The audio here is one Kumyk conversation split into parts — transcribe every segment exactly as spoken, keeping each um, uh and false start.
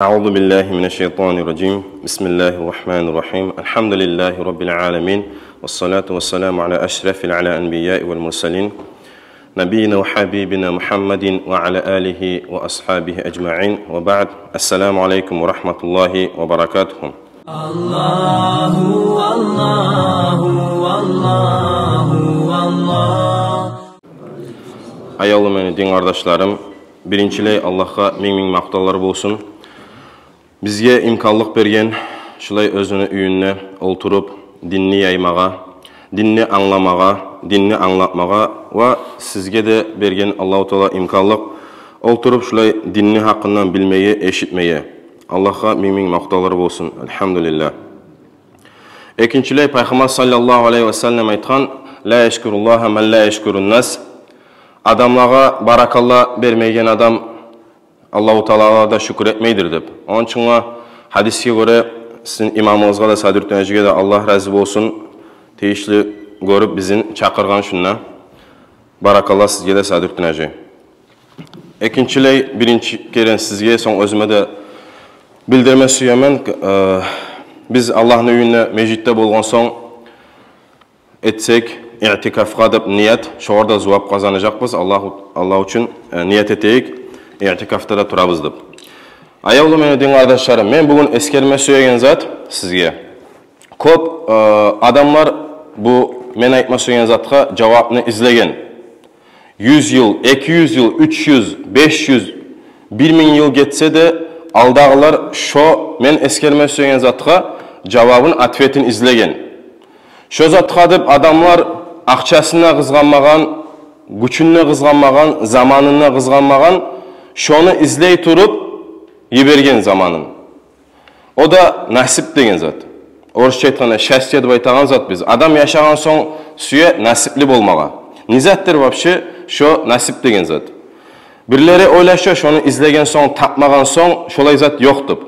أعوذ بالله من الشيطان الرجيم. بسم الله الرحمن الرحيم. الحمد لله رب العالمين. والصلاة والسلام على أشرف الأنبياء والمرسلين. نبينا وحبيبنا محمد وعلى آله وأصحابه أجمعين. وبعد. السلام عليكم ورحمة الله وبركاته. Аллагьу, Аллагьу, Аллагьу, Аллагь. Аявлу мени дин къардашларым, биринчилей Аллагьгъа минг-минг макътавлар болсун. Бизге имканлыкъ берген, шулай оьзюню уьюнде олтуруп, динни яймагъа, динни англамагъа, динни англатмагъа ва сизге де берген Аллагьу Таала имканлыкъ олтуруп, шулай динни гьакъындан билмеге, эшитмеге. Аллагьгъа минг-минг макътавлар болсун. Альгьамдулиллагь. Экинчилей, Пайхаммар саллаллагьу алайгьи ва саллам айтгъан: «Ла яшкуруллагьа ман ла яшкурун нас». Адамлагъа баракалла бермейген адам Аллагьу Таалагъа да шюкюр этмейдир деп. Ону учун гьадисге гёре, сизин имамыгъызгъа да, Садрутдин гьажиге де Аллагь рази болсун, тийишли гёрюп бизин чакъыргъан шунда. Баракалла сизге де, Садрутдин гьажи. Экинчилей, биринчи керен сизге, сонг оьзюме де билдирме сюемен. Э, биз Аллагьны уьюнде, межитде болгъан сонг, этсек, иътикафгъа деп ният, шогъар да зувап къазанажакъбыз. Аллагь, Аллагь учун, э, ният этейик, иътикафда да турабыз деп. Аявлу мени дин къардашларым, мен бугюн эсгерме сюеген зат сизге. Кёп, э, адамлар бу мен айтма сюеген затгъа жавапны излеген. Юз йыл, эки юз йыл, уьч юз, беш юз, бир минг йыл гетсе де, алдагъылар шо мен эсгерме сюеген затгъа жавабын, ответин излеген. Шо затгъа деп адамлар акъчасын да къызгъанмагъан, гючюн де къызгъанмагъан, заманын да къызгъанмагъан, шону излей туруп йиберген заманын. О да насип деген зат. Орусча айтгъанда, счастье деп айтагъан зат биз. Адам яшагъан сонг сюе насипли болмагъа. Не затдыр вообще шо насип деген зат? Бирлери ойлаша, шону излеген сонг, тапмагъан сонг, шолай зат ёкъ деп.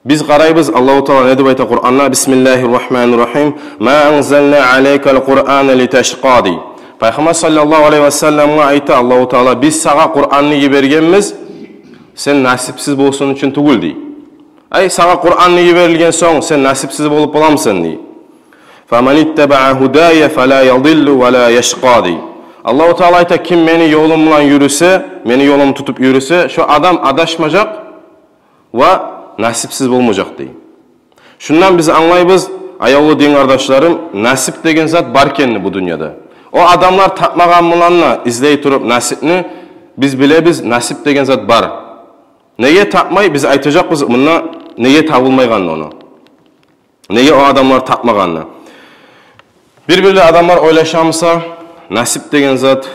Биз къарайбыз, Аллагьу Таала не деп айта Къуранда: «Бисмиллагьир рагьманир рагьим. Ма анзална алайкал Къурана литашкъа», — дей. Пайхаммар саллаллагьу алайгьи ва салламгъа айта Аллагьу Таала: «Биз сагъа Къуранны йибергенбиз, сен насипсиз болсун учун тюгюл», — дей. Ай, сагъа Къуранны йиберилген сонг, сен насипсиз болуп боламысан, дей. «Фаман иттабаа гьудая фала ядиллу ва ла яшкъа», — дей. Аллагьу Таала айта: «Ким мени ёлум булан юрюсе, мени ёлумну тутуп юрюсе, шо адам адашмажакъ ва насипсиз болмажакъ», — дей. Шундан биз англайбыз, аявлу дин къардашларым, насип деген зат бар экенни бу дюньяда. О адамлар тапмагъан булан да, излей туруп насипни, биз билебиз, насип деген зат бар. Неге тапмай, биз айтажакъбыз мунда, неге табылмайгъанны ону. Неге о адамлар тапмагъанны. Бир-бирлер адамлар ойлашамыса, насип деген зат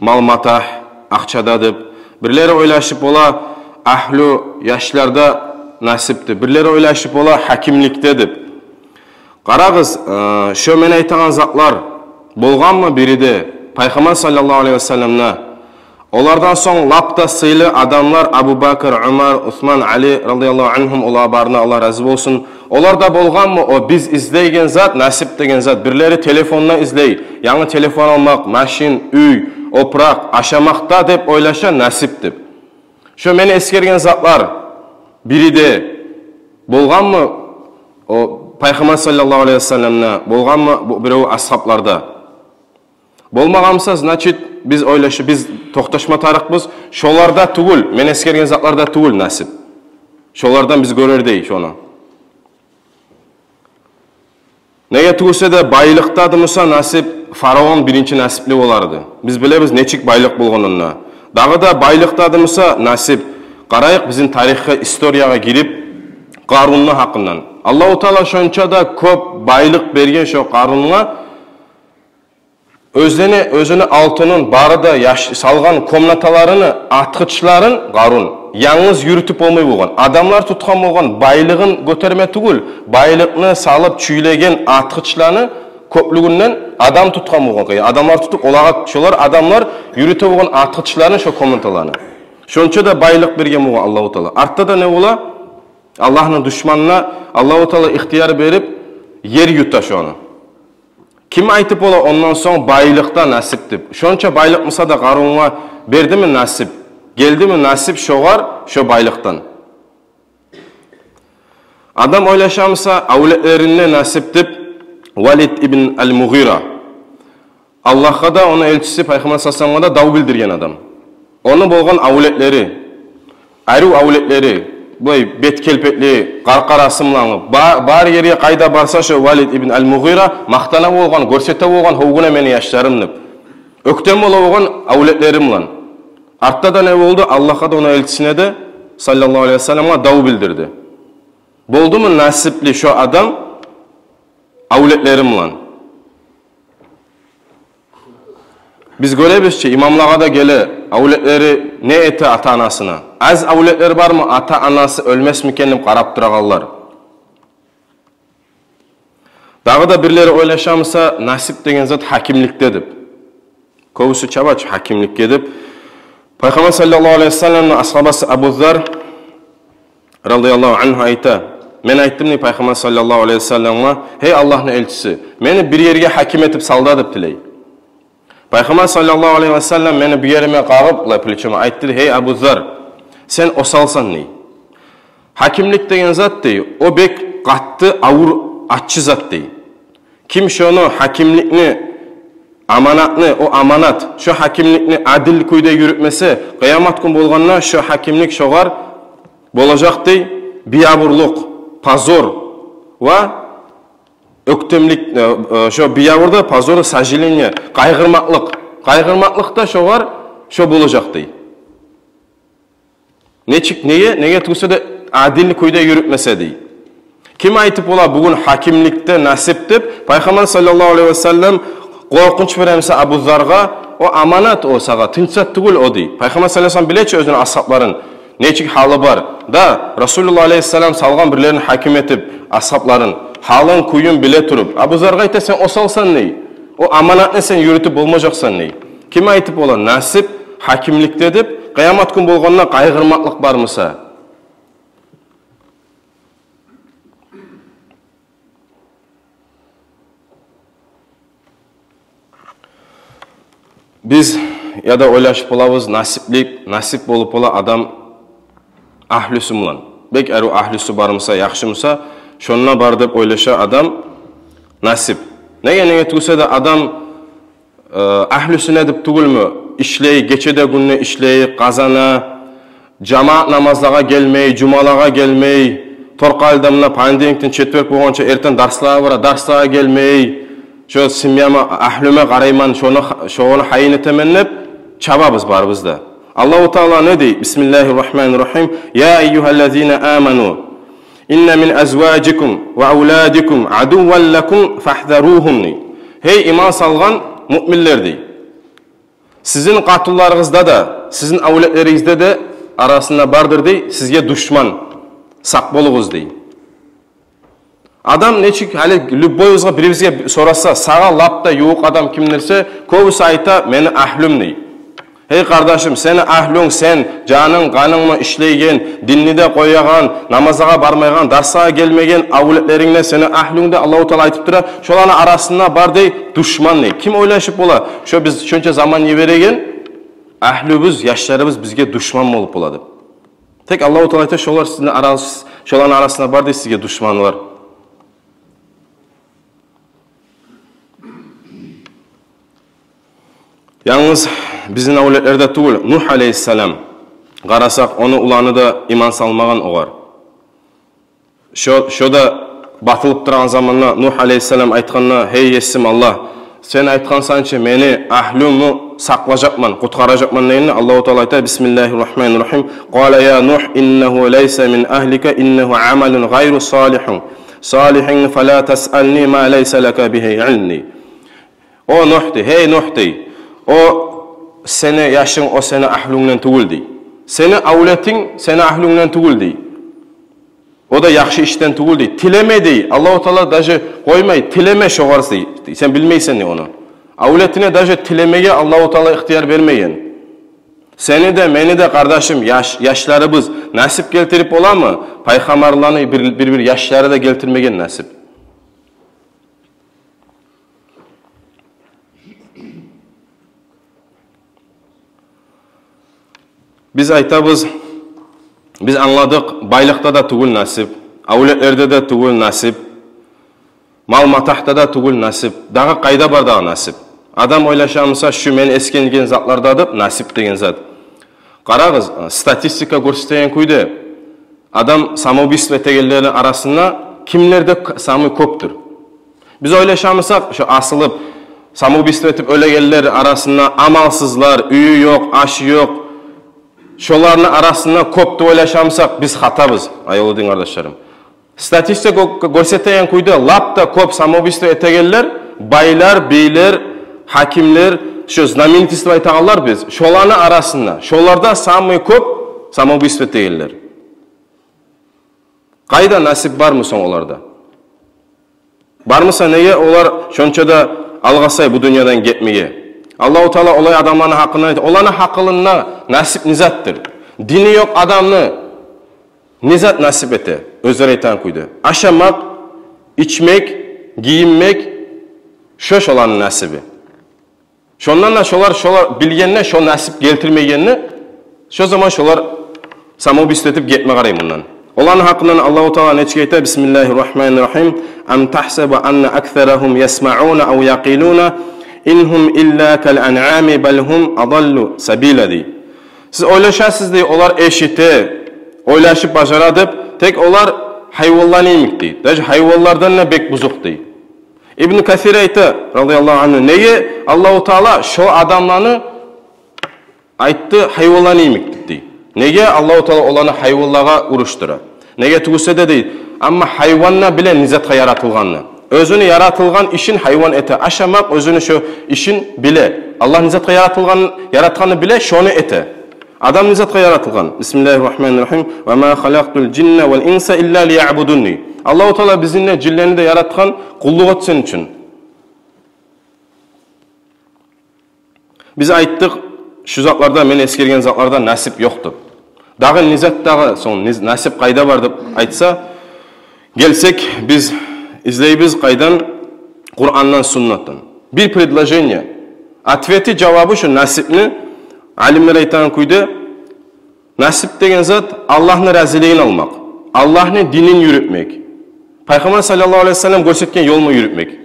мал-матагь, акъчада деп. Бирлери ойлашып бола, агьлю яшларда насипди. Бирлери ойлашып бола, гьакимликде деп. Къарагъыз, э, шо мен айтагъан затлар болгъанмы бири де Пайхаммар саллаллагьу алайгьи ва салламда? Олардан сонг лап да сыйлы адамлар Абу Бакр, Умар, Усман, Али радияллагьу ангьум, олар барына Аллагь рази болсун. Олар да болгъанмы о биз излейген зат, насип деген зат? Бирлери телефонда излей, янгы телефон алмакъ, машин, уьй, опуракъ, ашамакъда деп ойлаша, насип деп. Шо мен эсгерген затлар бири де болгъанмы о Пайхаммар саллаллагьу алайгьи ва салламда, болгъанмы бу бирев асгьабларда? Болмагъан буса, значит, биз ойлашы-, биз токъташма тарыкъбыз. Шоларда тюгюл, мен эсгерген затларда тюгюл насип. Шолардан биз гёрердей шону. Неге тюгюлсе де, байлыкъда эди буса насип, фараон биринчи насипли болар эди. Биз билебиз, нечик байлыкъ болгъанын да. Дагъы да байлыкъда эди буса насип. Къарайыкъ бизин тарихге, историягъа гирип, Къарунну гьакъындан. Аллагьу Таала шонча да кёп байлыкъ берген шо Къарунну. Оьзлени, оьзюню алтынын, бары да яш-, салгъан комнаталарыны ачгъычларын Къарун янгыз юрютюп болмай болгъан. Адамлар тутгъан болгъан, байлыгъын гётерме тюгюл, байлыкъны салып чюйлеген ачгъычланы кёплюгюнден адам тутгъан болгъан. Адамлар тутуп, олагъа, шолар адамлар юрюте болгъан ачгъычланы шо комнаталаны. Шонча да байлыкъ берген болгъан Аллагьу Таала. Артда да не бола? Аллагьны душманына Аллагьу Таала ихтияр берип, ер юта шону. Ким айтып бола ондан сонг байлыкъда насип деп? Шонча байлыкъ буса да Къарунга бердими насип? Гелдими насип шогъар шо байлыкъдан? Адам ойлашамыса, авлетлеринде насип деп Валид ибн аль-Мугъира. Аллагьгъа да, ону элчиси Пайхаммар саллаллагьу алайгьи ва салламгъа да дав билдирген адам. Ону болгъан авлетлери, арив авлетлери, булай бет келпетли, къаркъарасы булангъы, ба-, бар ерге къайда барса, шо Валид ибн аль-Мугъира макътана болгъан, гёрсете болгъан: «Гьав, гюне мени яшларым», — деп. Оьктем бола болгъан авлетлери булан. Артда да не болду? Аллагьгъа да, ону элчисине де, саллаллагьу алайгьи ва салламгъа, дав билдирди. Болдуму насипли шо адам авлетлери булан? Биз гёребиз чи, имамлагъа да геле, авлетлери не эте ата-анасына? Аз авлетлер бармы, ата-анасы оьлмесмикен деп къарап турагъанлар? Дагъы да бирлери ойлашамыса, насип деген зат гьакимликде деп. Кёбюсю чаба чы гьакимликге деп. Пайхаммар саллаллагьу алайгьи ва салламны асгьабасы Абу Зар радияллагьу ангьу айта: «Мен айтдым, — дей, — Пайхаммар саллаллагьу алайгьи ва салламгъа: „Гьей, Аллагьны элчиси, мени бир ерге гьаким этип сал да“, — деп тилей. Пайхаммар саллаллагьу алайгьи ва саллам мени бу ериме къагъып, булай плечома, айтды: „Гьей, Абу Зар, сен осалсан“, — дей. Гьакимлик деген зат, — дей, — о бек къатты, авур, аччы зат“, — дей. Ким шону, гьакимликни, аманатны, о аманат, шо гьакимликни адил кюйде юрютмесе, къыямат гюн болгъанда шо гьакимлик шогъар болажакъ, — дей, — биябурлукъ, позор ва оьктемлик, э, э, шо биябур да, позор, сожаление, къайгъырмакълыкъ. Къайгъырмакълыкъ да шогъар шо болажакъ, — дей. Нечик, неге, неге тюгюлсе де адил кюйде юрютмесе, — дей. Ким айтып бола бугюн гьакимликде насип деп? Пайхаммар саллаллагьу алайгьи ва саллам къоркъунч беремиса Абу Заргъа, о аманат, о сагъа тынч зат тюгюл о, — дей. Пайхаммар саллаллагьу алайгьи ва саллам биле чи оьзюню асгьабларын, нечик гьалы бар. Да, Расулуллагь алайгьиссалам салгъан бирлерин гьаким этип асгьабларын, гьалын, кюйюн биле туруп, Абу Заргъа айта: «Сен осалсан, — дей. — О аманатны сен юрютюп болмажакъсан», — дей. Ким айтып бола насип гьакимликде деп, къыямат гюн болгъанда къайгъырмакълыкъ бармыса? Биз яда ойлашып болабыз, насиплик, насип болуп бола адам агьлюсю булан. Бек арив агьлюсю бармыса, яхшымыса, шонда бар деп ойлаша адам насип. Неге, неге тюгюлсе де адам, э, агьлюсюне деп тюгюлмю, ишлей, гече де, гюн де ишлей, къазана, жамаат намазлагъа гелмей, жумалагъа гелмей, торкъалда муна понедельникден четверг болгъанча эртен дарслагъа бара, дарслагъа гелмей, шо семьяма, агьлюме къарайман, шону, шону гьайын этемен деп чабабыз барыбыз да. Аллагьу Таала не дей? Бисмиллагьи ррагьмани ррагьим. «Я айюгьаллазина аману, инна мин азважикум ва авладикум адувван лакум фагьзаругьум», — дей. «Гьей, иман салгъан муъминлер, — дей, — сизин къатынларыгъызда да, сизин авлетлеригизде де арасында бардыр, — дей, — сизге душман. Сакъ болугъуз», — дей. Адам нечик, гьали любойубузгъа, бирибизге сораса, сагъа лап да ювукъ адам кимдир десе, кёбюсю айта: «Мени агьлюм», — дей. Гьей, къардашым, сени агьлюнг — сен жанынг, къанынг булан ишлейген, динни де къоягъан, намазлагъа бармайгъан, дарслагъа гелмеген авлетлеринг де, сени агьлюнг де, Аллагьу Таала айтып тура, шоланы арасында бар, дей, душман, дей. Ким ойлашып бола, шо биз шонча заман йибереген агьлюбюз, яшларыбыз бизге душман болуп бола деп? Тек Аллагьу Таала айта: «Шолар сизин арас-, шоланы арасында бар, — дей, — сизге душманлар». Янгыз бизин авлетлерде тюгюл, Нугь алейгьиссалам, къарасакъ, ону уланы да иман салмагъан огъар. Шо, шо да батылып турагъан заманда Нугь алейгьиссалам айтгъанда: «Гьей Есим Аллагь, сен айтгъансан чы, мени агьлюмню сакълажакъман, къутгъаражакъман», — дегенде, Аллагьу Таала айта: «Бисмиллагьи ррагьмани ррагьим. Къала я Нугь, иннагьу лайса мин агьлика, иннагьу амалун гъайру салигьин, салигьин, фала тасъални ма лайса лака бигьи илм». «О Нугь, — дей, — гьей Нугь, — дей, — о сени яшынг, о сени агьлюнгден тюгюл, — дей. — Сени авлетинг сени агьлюнгден тюгюл, — дей. — О да яхшы ишден тюгюл, — дей. — Тилеме, — дей, — Аллагьу Таала даже къоймай, тилеме шогъар, — дей, — сен билмейсен, — дей, — ону. Авлетине даже тилемеге Аллагьу Таала ихтияр бермеген. Сени де, мени де, къардашым, яш-, яшларыбыз насип гелтирип боламы? Пайхаммарланы бир, бир-бир яшлары да гелтирмеген насип». Биз айтабыз, биз англадыкъ, байлыкъда да тюгюл насип, Авлетлерде де тюгюл насип, мал-матагьда да тюгюл насип. Дагъы къайда бар дагъы насип? Адам ойлаша буса, шу мен эсгерген затларда деп насип деген зат. Къарагъыз, статистика гёрсетеген кюйде, адам самоубийство этегенлени арасында кимлерде к-, самый кёпдюр? Биз ойлаша бусакъ, шу асылып, самоубийство этип оьлегенлер арасында амалсызлар, уьюю ёкъ, ашы ёкъ, шоланы арасында кёп деп ойлаша бусакъ, биз хатабыз, аявлу дин къардашларым. Статистика гё-, гёрсетеген кюйде, лап да кёп самоубийство этегенлер байлар, бийлер, гьакимлер, шу знаменитость деп айтагъанлар биз, шоланы арасында, шоларда самый кёп самоубийство этегенлер. Къайда насип бармы сонг оларда? Бармы буса, неге олар шонча да алгъасай бу дюньядан гетмеге? Аллагьу Таала олай адамланы гьакъындан айта, оланы гьакъылында насип не затдыр? Дини ёкъ адамны не зат насип эте? Оьзлер айтагъан кюйде, ашамакъ, ичмек, гийинмек, шо шоланы насиби. Шондан да шолар, шолар билгенде, шо насип гелтирмегенде, шо заман шолар самоубийство этип гетме къарай мундан. Оланы гьакъындан Аллагьу Таала нечик айта? Бисмиллагьи ррагьмани ррагьим. Ам тагьсабу анна аксарагьум ясмаъуна ав якъилуна, ин гьум илла кал анъами, бал гьум адаллу сабила, дей. Сиз ойлашасыз, дей, олар эшите, ойлашып бажара деп, тек олар гьайванланы йимик, дей. Даже гьайванлардан да бек бузукъ, дей. Ибн Касир айта, радияллагьу аньгу, неге Аллагьу Таала шо адамланы айтды гьайванланы йимик деп, дей? Неге Аллагьу Таала оланы гьайванлагъа урушдура? Неге тюгюлсе де, дей, амма гьайван да биле не затгъа яратылгъанны. Оьзюню яратылгъан ишин гьайван эте. Ашамакъ, оьзюню шо ишин биле. Аллагь не затгъа яратылгъан, яратгъанны биле, шону эте. Адам не затгъа яратылгъан? Бисмиллагьи ррагьмани ррагьим. Ва ма халакътул жинна вал инса илла лиягъбудуни. Аллагьу Таала бизин де, жинлени де яратгъан къуллукъ этсин учун. Биз айтдыкъ, шу затларда, мен эсгерген затларда насип ёкъ деп. Дагъы не зат дагъы, сонг не, насип къайда бар деп айтса, гелсек, биз излейбиз къайдан? Къурандан, суннатдан. Бир предложение. Ответи, жавабы шу насипни, алимлер айтагъан кюйде, насип деген зат Аллагьны разилигин алмакъ, Аллагьны динин юрютмек, Пайхаммар саллаллагьу алайгьи ва саллам гёрсетген ёлну юрютмек.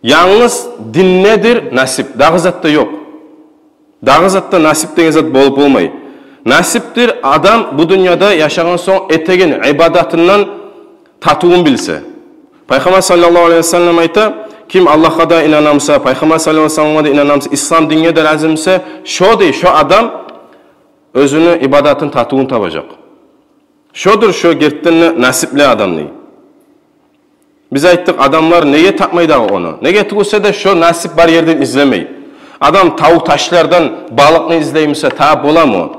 Янгыз диндедир насип, дагъы затда ёкъ. Дагъы затда насип деген зат болуп болмай. Насипдир адам бу дюньяда яшагъан сонг этеген ибадатындан татывун билсе. Пайхаммар саллаллагьу алайгьи ва саллам айта: «Ким Аллагьгъа да инана буса, Пайхаммар саллаллагьу алайгьи ва салламгъа да инана буса, ислам динге де рази буса, шо, дей, шо адам оьзюню ибадатын татывун табажакъ». Шодур шо гертиден де насипли адам, дей. Биз айтдыкъ, адамлар неге тапмай дагъы ону? Неге тюгюлсе де шо насип бар ерден излемей. Адам тав-ташлардан балыкъны излей буса, табып боламы?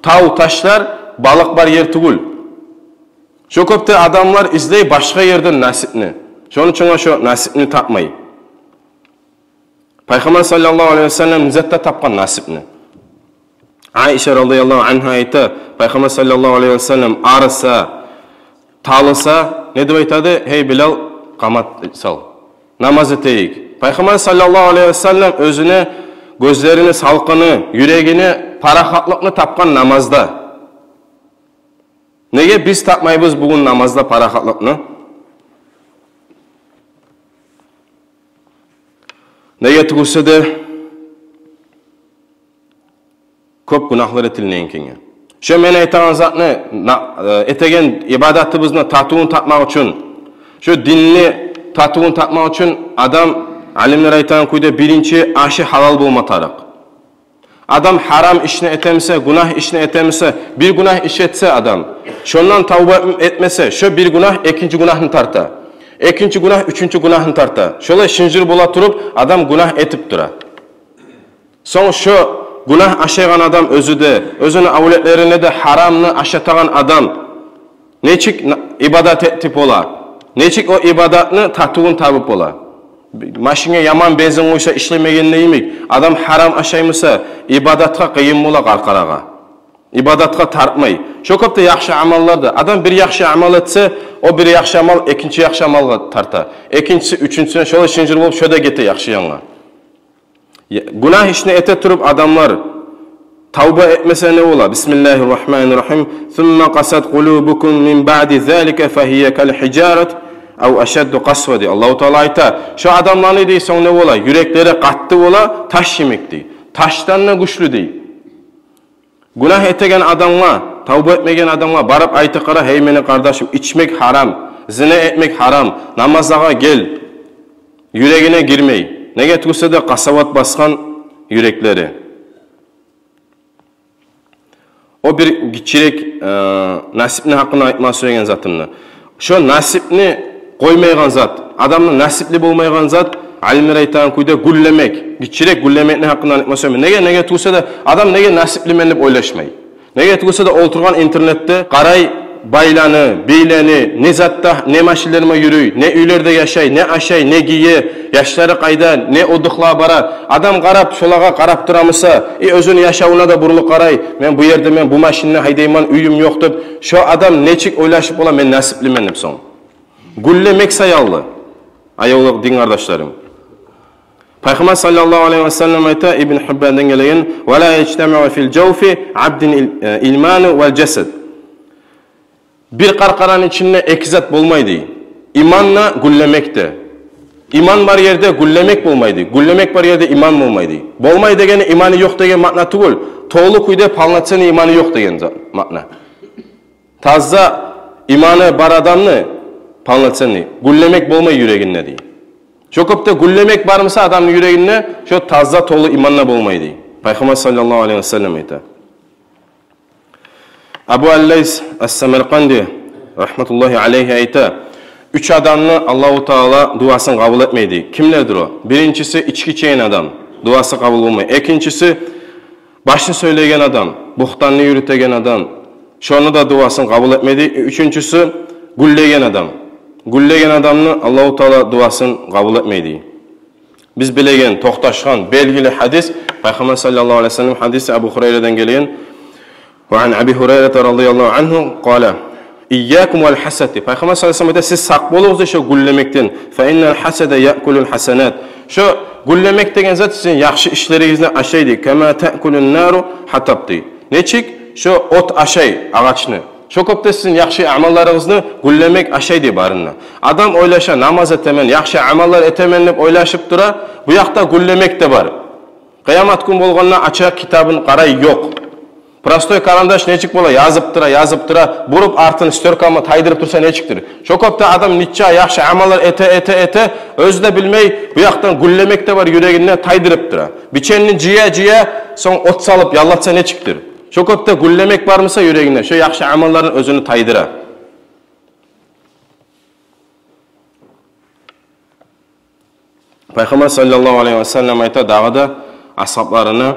Тав-ташлар балыкъ бар ер тюгюл. Шо кёпде адамлар излей башгъа ерден насипни. Шону учун шо насипни тапмай. Пайхаммар саллаллагьу алайгьи ва саллам не затда тапгъан насипни? Айша радияллагьу аньгьа айта: Пайхаммар саллаллагьу алайгьи ва саллам арыса, талыса, не деп айтады? «Гьей, Билал, къамат сал, намаз этейик». Пайхаммар саллаллагьу алайгьи ва саллам оьзюню гёзлерини салкъыны, юрегини парахатлыкъны тапгъан намазда. Неге биз тапмайбыз бугюн намазда парахатлыкъны? Неге тюгюлсе де кёп гюнагьлар этилинеген экенге. Шо мен айтагъан затны, на-, э, этеген ибадатыбызны татывун тапмакъ учун, шо динни татывун тапмакъ учун адам, алимлер айтагъан кюйде, биринчи ашы гьалал болма тарыкъ. Адам гьарам ишни этемисе, гюнагь ишни этемисе, бир гюнагь иш этсе адам, шондан тавба этмесе, шо бир гюнагь экинчи гюнагьны тарта. Экинчи гюнагь уьчюнчю гюнагьны тарта. Шолай шынжыр бола туруп, адам гюнагь этип тура. Сонг шо гюнагь ашайгъан адам оьзю де, оьзюню авлетлерине де гьарамны ашатагъан адам нечик на-, ибадат этип бола? Нечик о ибадатны татывун табып бола? Машинге яман бензин къуйса ишлемегенде йимик, адам гьарам ашаймыса, ибадатгъа къыйын бола къаркъарагъа. Ибадатгъа тартмай. Шо кёпде яхшы амаллар да. Адам бир яхшы амал этсе, о бир яхшы амал экинчи яхшы амалгъа тарта. Экинчиси уьчюнчюсюне, шолай шынжыр болуп, шо да гете яхшы янгъа. Я, гюнагь ишни эте туруп адамлар, тавба этмесе не бола? Бисмиллагьи ррагьмани ррагьим. «Сумма къасат къулубукум мин баъди залика фагьия кал гьижарат ав ашадду къасва», — дей. Аллагьу Таала айта, шо адамланы, дей, сонг не бола? Юреклери къатты бола, таш йимик, дей. Ташдан да гючлю, дей. Гюнагь этеген адамгъа, тавба этмеген адамгъа барып айта къара: «Гьей, мени къардашым, ичмек гьарам, зина этмек гьарам, намазлагъа гел», — юрегине гирмей. Неге тюгюл буса да къасават басгъан юреклери. О бир гиччирек, э, насипни гьакъында айтма сюеген затымды. Шо насипни къоймайгъан зат, адамны насипли болмайгъан зат, алимлер айтагъан кюйде, гюллемек. Гиччирек гюллемекни гьакъында айтма сюемен. Неге, неге тюгюл буса да адам неге насиплимен деп ойлашмай? Неге тюгюл буса да олтургъан интернетде къарай байланы, бийлени, не затда, не машинлер булан юрюй, не уьйлерде яшай, не ашай, не гие, яшлары къайда, не отдыхлагъа бара. Адам къарап, шолагъа къарап тура буса, и оьзюню яшавуна да бурулуп къарай: «Мен бу ерде, мен бу машинни гьайдайман, уьюм ёкъ», — деп, шо адам нечик ойлашып бола: «Мен насиплимен», — деп сонг? Гюллемек саялы, аявлу дин къардашларым. Пайхаммар саллаллагьу алайгьи ва саллам айта, Ибн Гьиббандан гелеген: «Ва ла яжтамиу фи жавфи абдин ил-, э, иману вал жасад». Бир къаркъараны ичинде эки зат болмай, дей. Иман да, гюллемек де. Иман бар ерде гюллемек болмай, дей. Гюллемек бар ерде иман болмай, дей. Болмай дегени иманы ёкъ деген маъна тюгюл. Толу кюйде, полноценный иманы ёкъ деген за-, маъна. Таза иманы бар адамны, полноценный, гюллемек болмай юрегинде, дей. Шо кюйде гюллемек бар буса адамны юрегинде, шо таза, толу иман да болмай, дей. Пайхаммар саллаллагьу алайгьи ва саллам айта. Абу Аллайс ас-Самаркъанди рагьматуллагьи алайгьи айта: уьч адамны Аллагьу Таала дуасын къабул этмей, дей. Кимлердир о? Биринчиси — ички ичеген адам, дуасы къабул болмай. Экинчиси — башын сёйлеген адам, бугьтанны юрютеген адам, шону да дуасын къабул этмей, дей. Уьчюнчюсю — гюллеген адам. Гюллеген адамны Аллагьу Таала дуасын къабул этмей, дей. Биз билеген, токъташгъан, белгили гьадис, Пайхаммар саллаллагьу алайгьи ва саллам гьадиси, Абу Гьурайрадан гелген. Ва ан Аби Гьурайрата радияллагьу ангьу къала: «Ийякум вал гьасад». Пайхаммар саллаллагьу алайгьи ва саллам айта: «Сиз сакъ болугъуз, — дей, — шо гюллемекден. Фа иннал гьасада яъкулул гьасанат». Шо гюллемек деген зат сизин яхшы ишлеригизни ашай, дей. «Кама таъкулун нару гьатаб», — дей. Нечик шо от ашай агъачны, шо кюйде сизин яхшы амалларыгъызны гюллемек ашай, дей, барын да. Адам ойлаша: «Намаз этемен, яхшы амаллар этемен», — деп ойлашып тура. Бу якъда гюллемек де бар. Къыямат гюн болгъанда ача китабын, къарай, ёкъ. Простой карандаш нечик бола? Язып тура, язып тура, буруп артын, стёркамы тайдырып турса нечикдир? Шо кюйде адам нече яхшы амаллар эте, эте, эте, оьзю де билмей, бу якъдан гюллемек де бар юрегинде, тайдырып тура. Биченни жыя, жыя, сонг от салып яллатса нечикдир? Шо кюйде гюллемек бар буса юрегинде, шо яхшы амалларын оьзюню тайдыра. Пайхаммар саллаллагьу алайгьи ва саллам айта дагъы да асгьабларына: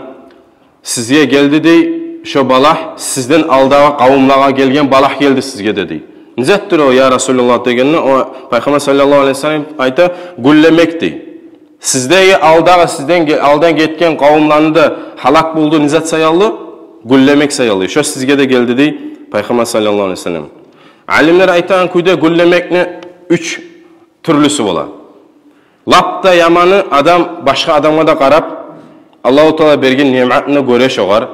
«Сизге гелди, — дей, — шо балагь, сизден алдагъы къавумлагъа гелген балагь гелди сизге», — деди. «Не затдыр о, я Расулуллагь?» — дегенде, о, Пайхаммар саллаллагьу алайгьи ва саллам айта: «Гюллемек», — дей. «Сиздеги алдагъы, сизден ге-, алдан гетген къавумланы да гьалак болду не зат саялы? Гюллемек саялы. Шо сизге де гелди», — дей Пайхаммар саллаллагьу алайгьи ва саллам. Алимлер айтагъан кюйде, гюллемекни уьч тюрлюсю бола. Лап да яманы — адам башгъа адамгъа да къарап, Аллагьу Таала берген ниъматны гёре шогъар.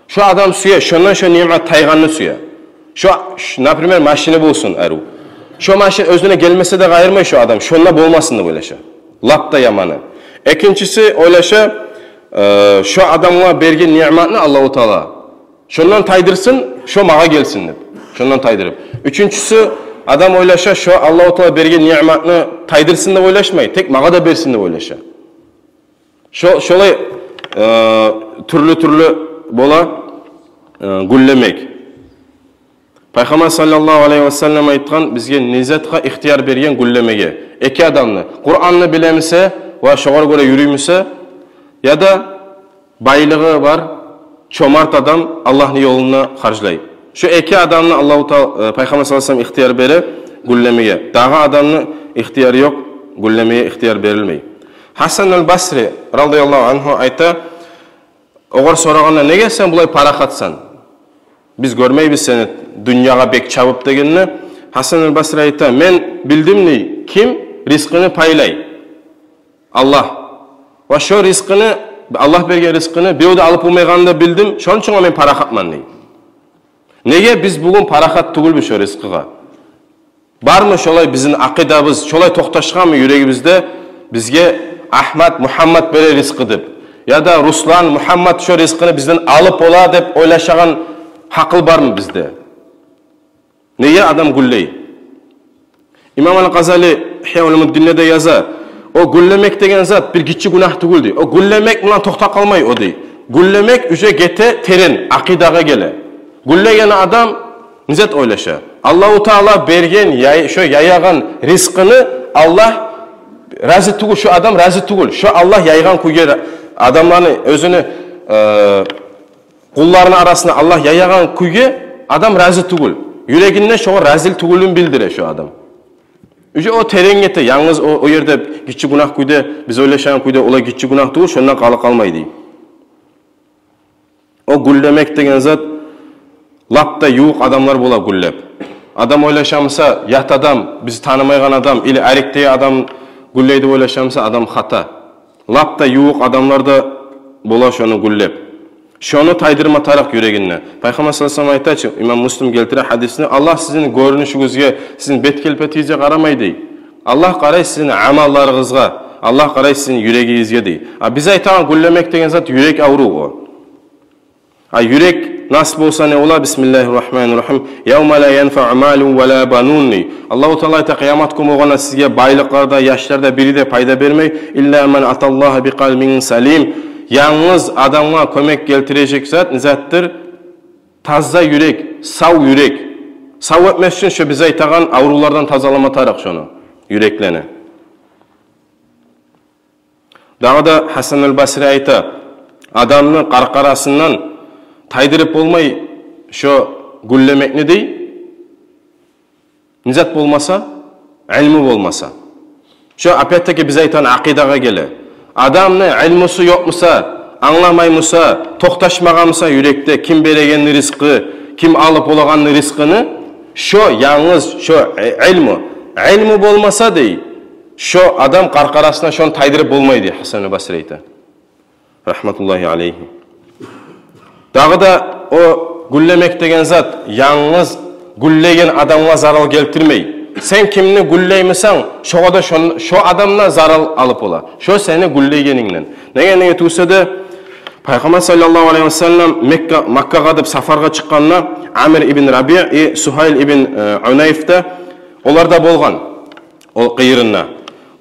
Шо адам сюе, шондан шо ниъмат тайгъанны сюе. Шо, ш-, например, машини болсун арив. Шо машин оьзюне гелмесе де къайырмай шо адам, шонда болмасын деп ойлаша. Лап да яманы. Экинчиси ойлаша, э, шо адамгъа берген ниъматны Аллагьу Таала шондан тайдырсын, шо магъа гелсин деп. Шондан тайдырып. Уьчюнчюсю, адам ойлаша, шо Аллагьу Таала берген ниъматны тайдырсын деп ойлашмай, тек магъа да берсин деп ойлаша. Шо-, шолай, э, тюрлю-тюрлю бола, э, гюллемек. Пайхаммар саллаллагьу алайгьи ва саллам айтгъан, бизге не затгъа ихтияр берген гюллемеге? Эки адамны: Къуранны билемисе ва шогъар гёре юрюймюсе, яда байлыгъы бар, чомарт адам, Аллагьны ёлунда харжлай. Шо эки адамны Аллагьу Таала, э, Пайхаммар саллаллагьу алайгьи ва саллам ихтияр бере гюллемеге. Дагъы адамны ихтияры ёкъ, гюллемеге ихтияр берилмей. Гьасан аль-Басри радияллагьу ангьу айта, огъар сорагъанда: «Неге сен булай парахатсан? Биз гёрмейбиз сени дюньягъа бек чабып», — дегенде, Гьасан аль-Басри айта: «Мен билдим, — дей, — ким ризкъыны пайлай. Аллагь. Ва шо ризкъыны Аллагь берген ризкъыны бирев де алып болмайгъанын да билдим, шону учун мен парахатман, дей. Неге биз бугюн парахат тюгюлбюз шо ризкъыгъа? Бармы шолай бизин акъидабыз, шолай токъташгъанмы юрегибизде бизге Агьмат, Мугьаммат бере ризкъы деп, яда Руслан, Мугьаммат шо ризкъыны бизден алып бола деп ойлашагъан гьакъыл бармы бизде? Неге адам гюллей? Имам Ал-Гъазали Ихья Улумуддинде де яза: о гюллемек деген зат бир гиччи гюнагь тюгюл, дей. О гюллемек булан токътап къалмай о, дей. Гюллемек уже гете терен, акъидагъа геле. Гюллеген адам не зат ойлаша? Аллагьу Таала берген, яй-, шо яягъан ризкъыны Аллагь рази тюгюл, шо адам рази тюгюл. Шо Аллагь яйгъан кюйге ра-, адамланы, оьзюню, э, къулларыны арасына Аллагь яягъан кюйге адам рази тюгюл. Юрегинде шогъар рази тюгюлюн билдире шо адам. Уже о терен гете, янгыз о, о ерде гиччи гюнагь кюйде, биз ойлашагъан кюйде олай гиччи гюнагь тюгюл, шондан къалып къалмай, дей. О гюллемек деген зат, лап да ювукъ адамлар бола гюллеп. Адам ойлаша буса, ят адам, биз танымайгъан адам, или арекдеги адам гюллей деп ойлаша буса, адам хата. Лап да ювукъ адамлар да бола шону гюллеп. Шону тайдырма тарыкъ юрегинде. Пайхаммар саллаллагьу алайгьи ва саллам айта чы, имам Муслим гелтире гьадисни: Аллагь сизин гёрюнюшюгюзге, сизин бет-келпетигизге къарамай, дей. Аллагь къарай сизин амалларыгъызгъа, Аллагь къарай сизин юрегигизге, дей. А биз айтагъан гюллемек деген зат юрек аврув о. А юрек нас болса не бола? Бисмиллагьи ррагьмани ррагьим. Явма ла янфаъу малун ва ла банун, дей. Аллагьу Таала айта, къыямат гюн болгъанда сизге байлыкълар да, яшлар да, бири де пайда бермей. Илла ман аталлагьа бикъалбин салим. Янгыз адамгъа кёмек гелтирежек зат не затдыр? Таза юрек, сав юрек. Сав этмес учун шо биз айтагъан аврувлардан тазалама тарыкъ шону, юреклени. Дагъы да Гьасан аль-Басри айта: адамны къаркъарасындан тайдырып болмай шо гюллемекни, дей, не зат болмаса, илму болмаса. Шо опять-таки биз айтагъан акъидагъа геле. Адамны илмусу ёкъ буса, англамай буса, токъташмагъан буса юрекде ким береген ризкъы, ким алып болагъан ризкъыны, шо янгыз шо и-, илму. Илму болмаса, дей, шо адам къаркъарасына шону тайдырып болмай, дей Гьасан аль-Басри айта, рагьматуллагьи алайгьи. Дагъы да о гюллемек деген зат янгыз гюллеген адамгъа зарал гелтирмей. Сен кимни гюллеймисен, шогъар да шон-, шо адам да зарал алып бола шо сени гюллегенингден. Неге, неге тюгюл эсе де, Пайхаммар саллаллагьу алайгьи ва саллам Мекка, Маккагъа деп сапаргъа чыкъгъанда Амир ибн Рабиъ и Сугьайл ибн, э, Унайф да, олар да болгъан ол къыйырында.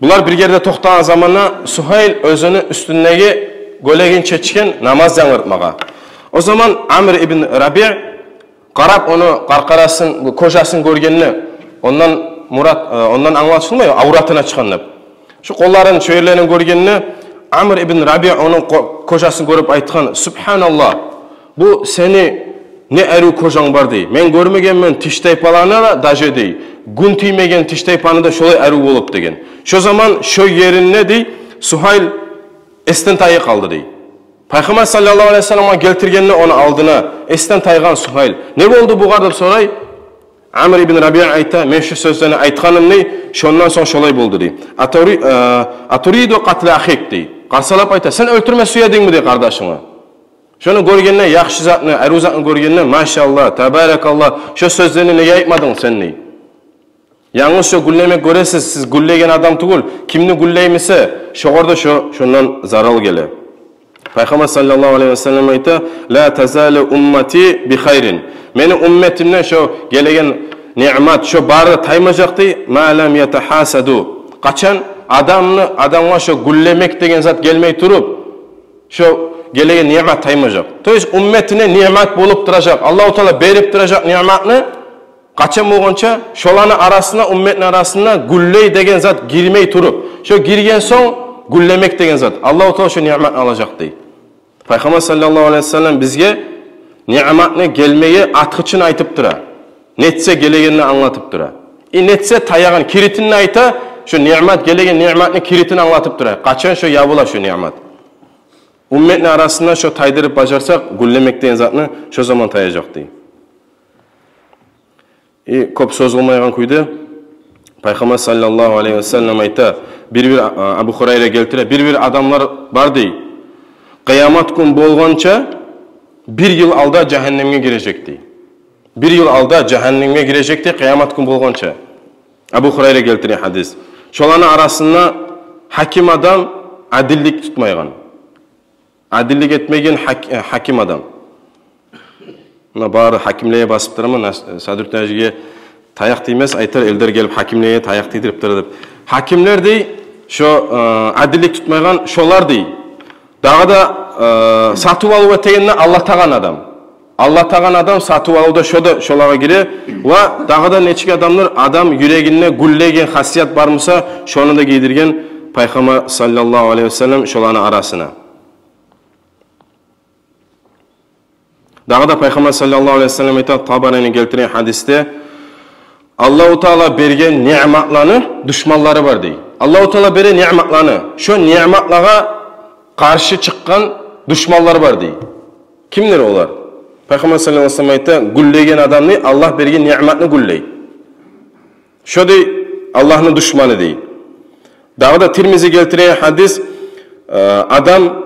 Булар бир ерде токътагъан заманда Сугьайл оьзюню уьстюндеги гёлегин чечген намаз янгыртмагъа. О заман Амир ибн Рабиъ къарап, ону къаркъарасын, кожасын гёргенде, ондан мурат, э, ондан англашылмай, авратына чыкъгъан деп. Шо къолларын, шо ерлерин гёргенде, Амир ибн Рабиъ ону ко-, кожасын гёрюп айтгъан: «Субгьаналлагь, бу сени не арив кожанг бар, — дей. — Мен гёрмегенмен тиштайпаланы да, даже, — дей, — гюн тиймеген тиштайпаны да шолай арив болуп», — деген. Шо заман шо еринде, дей, Сугьайл эсден тайып къалды, дей. Пайхаммар саллаллагьу алайгьи ва салламгъа гелтиргенде ону алдына, эсден тайгъан Сугьайл: «Не болду бугъар?» — деп сорай. Амир ибн Рабиъ айта: «Мен шу сёзлени айтгъаным, — дей, — шондан сонг шолай болду», — дей. «Атури-, э, атуриду къатла ахик?» — дей. Къарсалап айта: «Сен оьлтюрме сюе эдингми?» — дей, — «къардашынгны». Шону гёргенде, яхшы затны, арив затны гёргенде, машаллагь, табаракаллагь, шо сёзлени неге айтмадынг сен, — дей. — Янгыз шо гюллемек, гёресиз, сиз гюллеген адам тюгюл, кимни гюллеймисе, шогъар да шо, шондан зарал геле». Пайхаммар саллаллагьу алайгьи ва саллам айта: «Ла тазалу уммати би хайрин». Мени умметимден шо гелеген ниъмат, шо бары да таймажакъ, дей, «ма лам ятахасаду». Къачан адамны, адамгъа шо гюллемек деген зат гелмей туруп, шо гелеген ниъмат таймажакъ. То есть умметине ниъмат болуп туражакъ, Аллагьу Таала берип туражакъ ниъматны, къачан болгъунча шоланы арасына, умметни арасына гюллей деген зат гирмей туруп, шо гирген сонг гюллемек деген зат, Аллагьу Таала шо ниъматны алажакъ, дей. Пайхаммар саллаллагьу алайгьи ва саллам бизге ниъматны гелмеге ачгъычын айтып тура. Нетсе гелегенни англатып тура. И нетсе таягъан, киритин де айта, шо ниъмат, гелеген ниъматны киритин англатып тура. Къачан шо ябула шо ниъмат. Умметни арасында шо тайдырып бажарсакъ, гюллемек деген затны, шо заман таяжакъ, дей. И кёп созулмайгъан кюйде Пайхаммар саллаллагьу алайгьи ва саллам айта, бир-бир, а, Абу Гьурайра гелтире, бир-бир адамлар бар, дей. къыямат гюн болгъанча бир йыл алда жагьаннемге гирежек дей. Бир йыл алда жагьаннемге гирежек дей, къыямат гюн болгъанча. Абу Хурайра гелтирген гьадис. Шоланы арасында гьаким адам, адиллик тутмайгъан, адиллик этмейген гьак-, э, гьаким адам. Муна бары гьакимлеге басып тураман, нас-, Садрутдин гьажиге таякъ тиймес, айтар, элдер гелип гьакимлеге таякъ тийдирип тура деп. Гьакимлер дей, шо, э, адиллик тутмайгъан шолар дей. Дагъы да, э, сатып алыв этегенде алдатагъан адам. Алдатагъан адам сатып алывда шо да шолагъа гире. Ва дагъы да нечик адамдыр, адам юрегинде гюллейген хасият бар буса, шону да гийдирген Пайхаммар саллаллагьу алайгьи васаллам шоланы арасына. Дагъы да Пайхаммар саллаллагьу алайгьи васаллам айта, Табарани гелтирген гьадисде, Аллагьу Таала берген ниъматланы душманлары бар дей. Аллагьу Таала бере ниъматланы, шо ниъматлагъа къаршы чыкъгъан душманлар бар дей. Кимдир олар? Пайхаммар саллаллагьу алайгьи васаллам айта, гюллейген адам дей, Аллагь берген ниъматны гюллей. Шо дей Аллагьны душманы дей. Дагъы да Тирмизи гелтирген гьадис, э, адам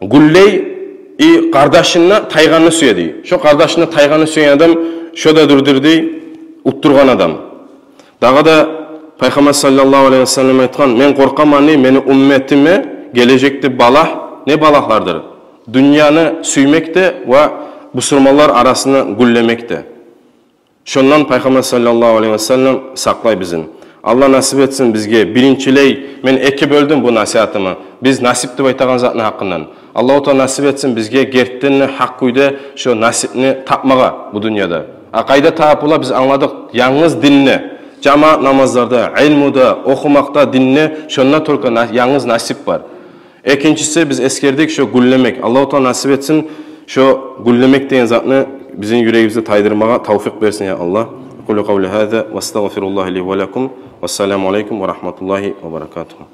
гюллей и къардашына тайгъанны сюе дей. Шо къардашына тайгъанны сюеген адам шо да дюрдюр дей, утдургъан адам. Дагъы да Пайхаммар саллаллагьу алайгьи васаллам айтгъан, мен къоркъаман дей, мени умметиме гележекде балагь, не балагьлардыр? Дюньяны сюймек де ва бусурманлар арасында гюллемек де. Шондан Пайхаммар саллаллагьу алайгьи васаллам сакълай бизин. Аллагь насип этсин бизге, биринчилей, мен эки бёлдюм бу насигьатымны. Биз насип деп айтагъан затны гьакъындан. Аллагьу Таала насип этсин бизге гертиден де гьакъ кюйде шо насипни тапмагъа бу дюньяда. А къайда табып бола, биз англадыкъ, янгыз динде, жамаат намазларда, илмуда, охумакъда, динде, шонда только на-, янгыз насип бар. Экинчиси, биз эсгердик, шо гюллемек. Аллагьу Таала насип этсин, шо гюллемек деген затны бизин юрегибизде тайдырмагъа тавфикъ берсин, я Аллагь. Акъулу къавли гьаза ва астагъфируллагьа ли ва лакум. Вассаламу алайкум ва рагьматуллагьи ва баракатугьу.